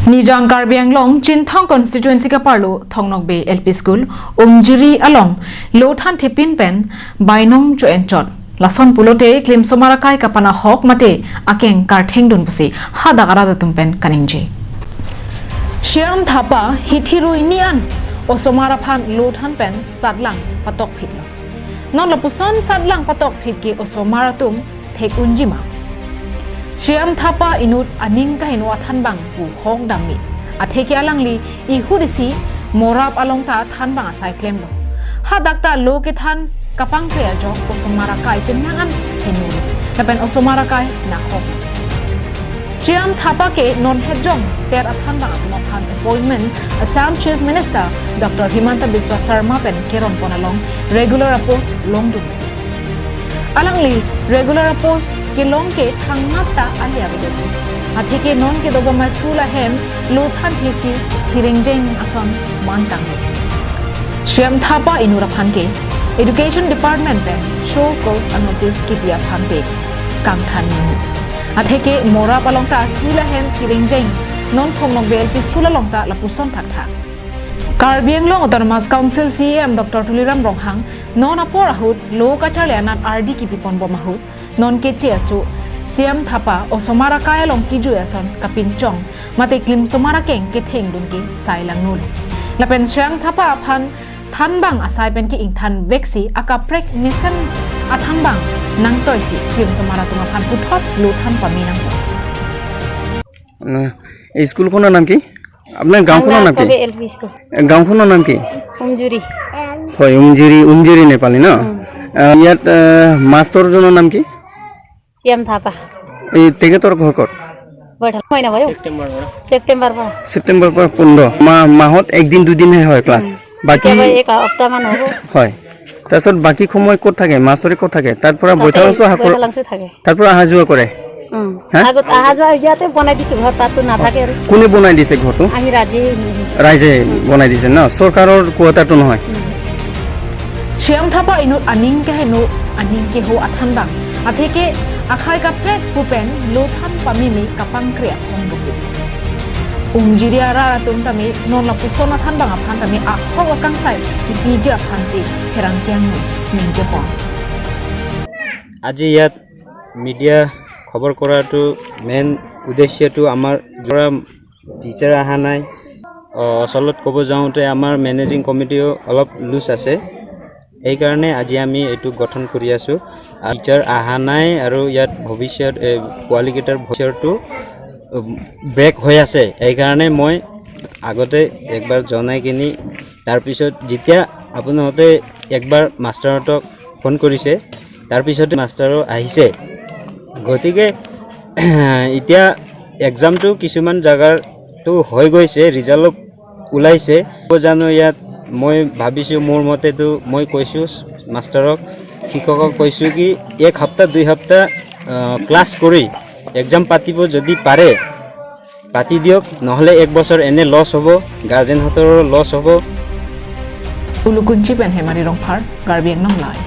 Nijang Karbi Anglong Chinthong constituency ka parlo Thongnok Bay LP School Umjiri along Lothan Thepin pen Bainong cho enchot lason pulote klim somara kai kapana hok mate akeng kar thengdun pusi hadagara da tumpen kaningje Shyam Thapa hithirui nian osomara phan lothan pen sadlang patok phitlo non lapuson sadlang patok phitki osomara tum thek unjima Shyam Thapa inut aning ka hinwa thanbang pu hong dami atheke alangli i hudisi morap along ta thanbang asai claim lo hadakta lo ke than kapang kriya jo osomara kai penangan hinu lapen osomara kai na hok Shyam Thapa ke non head jong ter athan bang atma phan appointment Assam Chief Minister Dr. Himanta Biswa Sarma pen keron ponalong regular post long dum alangli regular post ke long ke thangmata alia bejechi atheke non ke dogoma school ahem lothan thesi thirengjeng ason mantang Shyam Thapa inura phan ke Education Department pen show cause a notice ki pia phan te kang than ni atheke mora palongta school ahem thirengjeng non thongnok bel pi school alongta lapuson thak thak Karbi Anglong Autonomous Council CM Dr. Tuliram Ronghang non apor ahut lo kachar leanat RD ki pipon bomahut non kechi asu CM Thapa osomara kaya long ki ju ason kapin chong mate klim somara keng ke theng dun ki sailang nul lapen CM Thapa phan thanbang asai pen ki ingthan veksi akaprek mission athanbang nang toisi klim somara tuma phan puthot lo than pami nang এই স্কুলখনৰ নাম কি? আপোনাৰ গাঁওখনৰ নাম কি? L P school. গাঁওখনৰ নাম কি? উমজুৰি। হয়, উমজিৰি, উমজিৰি নেপালী ন। ইয়াত মাষ্টৰজনৰ নাম কি? শ্যাম থাপা। এই তেখেতৰ ঘৰ ক'ত? বৈঠক महिना भयो, ছেপ্টেম্বৰৰ পৰা। ছেপ্টেম্বৰৰ পৰা 15 মাহ, মাহত একদিন দুদিনহে হয় ক্লাছ, বাকী কেতিয়াবা এক সপ্তাহমান হ'ব। হয়, তাৰপিছত বাকী সময় ক'ত থাকে মাষ্টৰে? ক'ত থাকে? তাৰ পৰা বৈঠালাংছ সাঁকোৰ বৈঠালাংছ থাকে। তাৰ পৰা অহা যোৱা কৰে? হা? আগত অহা যোৱা ইয়াতে বনাই দিছো ঘৰ, তাততো নাথাকে আৰু। কোনে বনাই দিছে ঘৰটো? আমি ৰাজি। ৰাইজে বনাই দিছে ন? চৰকাৰৰ কোৱাৰ্টাৰটো নহয়? Shyam Thapa inut aning ke henu aning ke ho athanbang atheke akhai ka prek pupen lothan pamimi kapang kriya khong buki umjiria ra tum tami non la puson athanbang aphan tami ahok akang sai ki pija aphan si herang kyang nu mingje pon। আজি ইয়াত media খবৰ কৰাটো main উদ্দেশ্যটো আমাৰ যোৰা teacher অহা নাই। আচলত ক'ব যাওঁতে আমাৰ মেনেজিং কমিটিও অলপ লুজ আছে, সেইকাৰণে আজি আমি এইটো গঠন কৰি আছোঁ। টিচাৰ অহা নাই আৰু ইয়াত ভৱিষ্যত পোৱালীকেইটাৰ ভৱিষ্যতটো ব্ৰেক হৈ আছে। সেইকাৰণে মই আগতে একবাৰ জনাই কিনি তাৰপিছত যেতিয়া আপোনালোকে একবাৰ মাষ্টাৰহঁতক ফোন কৰিছে, তাৰপিছতে মাষ্টাৰো আহিছে। গতিকে এতিয়া এক্সামটো কিছুমান জেগাৰটো হৈ গৈছে, ৰিজাল্টো ওলাইছে জানো। ইয়াত মই ভাবিছোঁ, মোৰ মতেতো মই কৈছোঁ মাষ্টাৰক, শিক্ষকক কৈছোঁ কি এক সপ্তাহ দুই সপ্তাহ ক্লাছ কৰি এক্সাম পাতিব যদি পাৰে পাতি দিয়ক, নহ'লে এক বছৰ এনে লছ হ'ব, গাৰ্জেনহঁতৰো লছ হ'ব। Ulukunchi pen hemari rongphar Karbi Anglong live।